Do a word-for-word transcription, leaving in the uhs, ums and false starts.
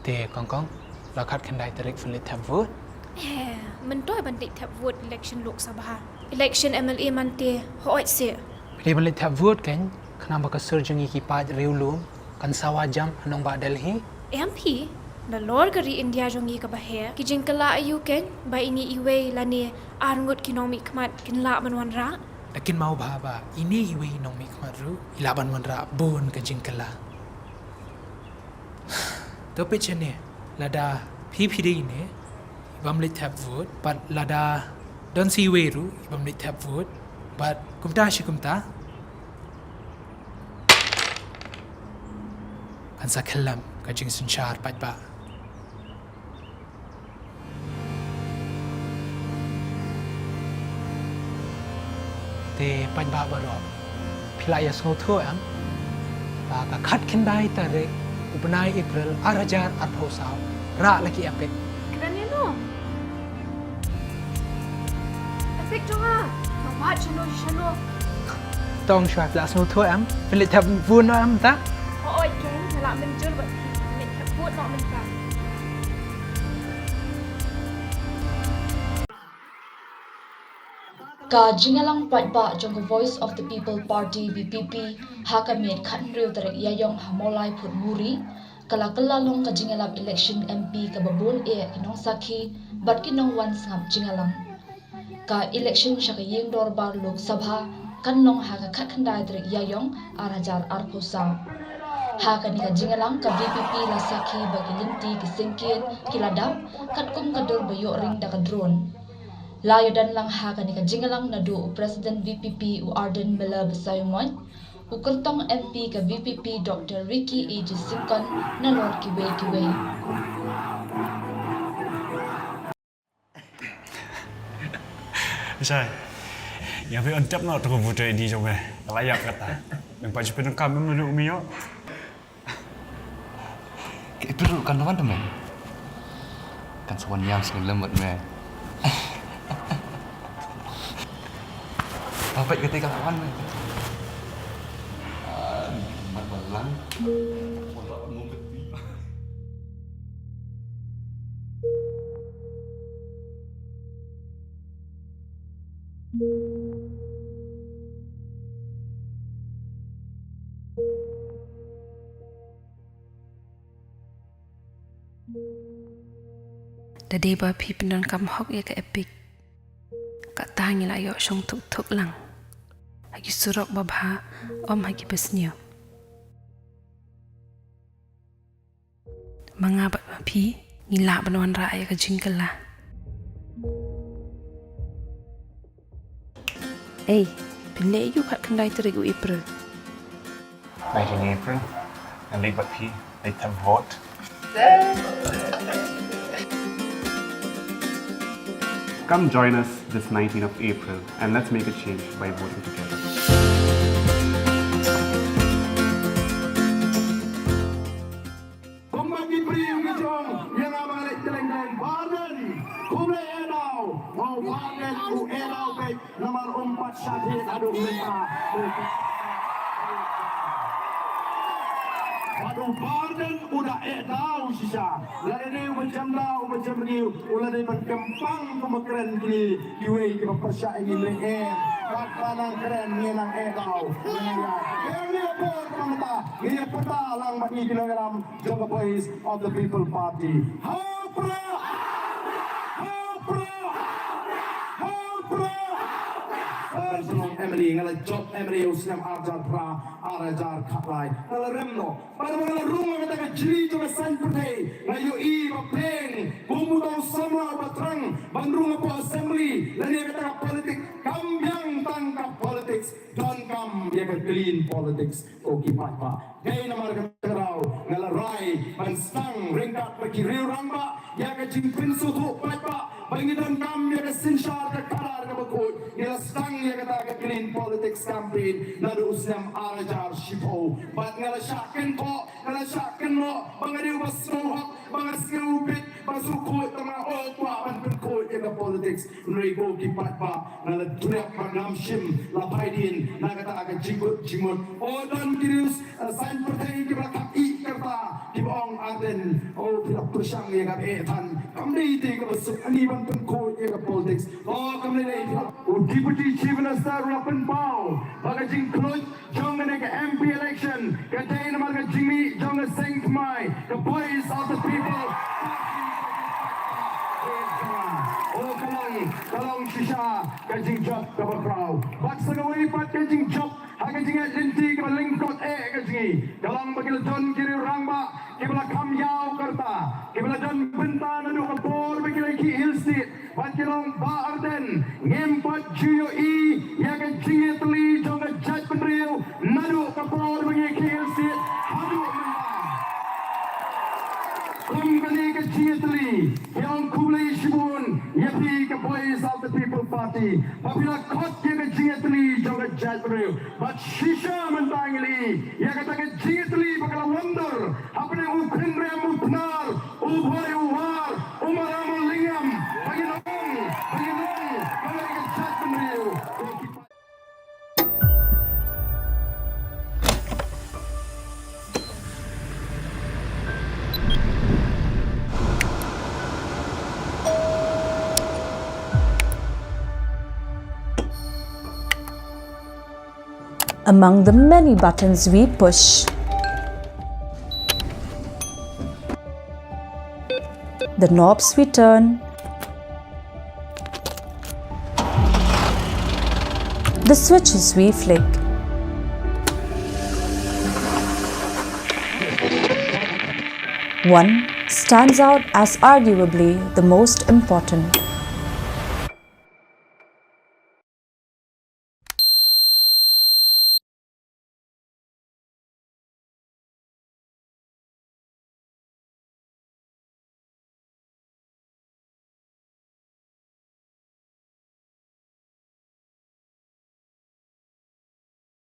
Te kong kong, la khatkhyndai tarik phin leit thep vote. Eh, mynta ban leit thep vote election Lok Sabha. Election M L A mynta, hooid se. Phi dei ban leit thep vote kein, khnang ba ka sur jong ngi ki paid riewlum kan sawa jam ha nongbah Delhi. Em phi, nalor ka ri India jong ngi kaba heh, ki jingkylla aïu kein ba ine iwei lane arngut ki nongmihkhmat kin lah ban wanrah? Da kynmaw bha ba ine iwei i nongmihkhmat ruh i lah ban wanrah bun ka jingkylla. To peit shane, lada phi phi dei ine i bym leit thep vote, bad lada don sa iwei ruh i bym leit thep vote, bad kumta shi kumta, kan sa khyllem ka jingsynshar paidbah. Te paidbah baroh, phi la ïa sngewthuh em ba ka khatkhyndai tarik u bnai April ar hajar arphew saw, rah la ki EPIC. Kren ïa no? EPIC jong nga. Ka wad shano shano. Tong shuwa, phi la sngewthuh em? Phin leit thep vote noh em mynta? Hooid kein, nga la mynjur bad phi. Phin leit thep vote noh mynta. Ka jingïalang paidbah jong ka Voice of the People Party, V P P, ha ka miet khathynriew tarik Ïaïong ha Mawlai Photbury, ka la kylla long ka jingïalap election M P kaba bun eh ki nongsakhi bad ki nongwan sngap jingïalang. Ka election sha ka ïing dorbar Lok Sabha kan long ha ka khatkhyndai tarik Ïaïong ar hajar arphew saw. Ha kane ka jingïalang ka V P P la sakhi ba ki lynti ki syngkien ki la dap katkum ka dur ba ïoh ring da ka drone. La ïoh don lang ha kane ka jingïalang naduh u President V P P u Ardent Miller Basaiawmoit, u kyrtong M P ka V P P Doctor Ricky A J Syngkon, nalor kiwei kiwei. Shai. Ïa phi on tap no to ko voter I D jong me. Ka la ïap kata. Nang pa jipin kam me me u mio. Ka April kan wan te me. Kan sa wan ïam sngewlem bad me. Ba peit kata ka la wan me. Ah, mat balang. Da dei ba phi pyndonkam hok ïa ka EPIC, kata ngi la ïoh shong thuk thuk lang ha ki surok babha, ym ha ki basniew. Ma nga bad ma phi ngi lah ban wanrah ïa ka jingkylla. Ei, phin leh aïu khatkhyndai tarik u April? Nineteen April, ngan leit bad phi, leit thep vote. Come join us this nineteenth of April and let's make a change by voting together. Kumba ki briew ki jong, ïa nga ba nga leh kylleng kylleng. Bah Ardent, khublei eh daw. Mo Bah Ardent u eh daw beit, namar um pat shah thied haduh mynta. Bad u Bah Ardent u da eh daw shisha. Lada dei uba jem daw, uba jem rngiew, u la dei ban kyrpang kumba kren kine kiwei kiba pyrshah ïa ngi leh eh. Bad ba nang kren ngi nang eh daw. Ngi ïa, ngi ïa por kumta, ngi ïa pyrta lang bad ngi ki nongïalam jong ka Voice of the People Party. Ha u Prah! Ha u Prah! Ha u Prah! Personal M L A, nga la jop M L A u snem ar hajar phra, ar hajar khatlai. Nga la rem noh. Bad haba nga la rung ha kata ka jri jong ka saiñ pyrthei, nga ïohi ba peng kum uta u samla uba thrang ban rung hapoh assembly lane ha kata ka politics. Kam biang tang ka politics, donkam ïa ka clean politics. Ko ki paidbah, dei namar kata ka daw nga la rai ban sdang ryngkat bad ki riew rangbah ïa ka jingpynsngewthuh paidbah ba ngi donkam ïa ka synshar ka khadar kaba khuid. Ngi la sdang ïa kata ka clean politics campaign naduh u snem ar hajar shiphew. Bad nga la shah kynthoh, nga la shah kynnoh ba nga dei uba sngewhok, ba nga sngewbit, ba shu khuid tang, nga kwah ban pynkhuid ïa ka politics. Hynrei ko ki paidbah, nga la duriap bad ngam shym la phai dien na kata ka jingkut jingmut. O don ki riew, eh, saiñ pyrthei kiba la khap ïa kata, kiba ong Ardent, o phi la Shang ïa ka eh than kam dei te kaba suk ani ban pynkhuid ïa ka politics. Oh, kam dei dei. U Deputy Chief Minister u la pynpaw ba ka jingkhluit jong kane ka M P election ka dei namar ka jingmih jong ka seng thymmai, ka Voice of the People. Oh, ka long, ka long shisha ka jingjop kaba khraw. Bad sa kawei pat ka jingjop ha ka jingïaid lynti kaba lyngkot eh ka jong ngi ka long ba ki la don ki riew rangbah kiba la kham ïaw ka rta, kiba la don bynta naduh ka por ba ki la khih Hill State. Bad ki long, Bah Ardent, ngim pat ju ïohi ïa ka jingïatylli jong ka jaitbynriew naduh ka por ba ngi khih Hill State haduh mynta. Kum kane ka jingïatylli, ngi ong khublei shibun ïa phi ka Voice of the People Party ba phi la khot ïa ka jingïatylli jong ka jaitbynriew. Bad shisha mynta ngi la ïohi ïa kata ka jingïatylli ba ka la wandur hapdeng u Khynriam u Pnar, u Bhoi u War, u Maram u Lyngngam. Ba ngin ong, ba ngin ong ba ngi ka jaitbynriew. Among the many buttons we push, the knobs we turn, the switches we flick, one stands out as arguably the most important.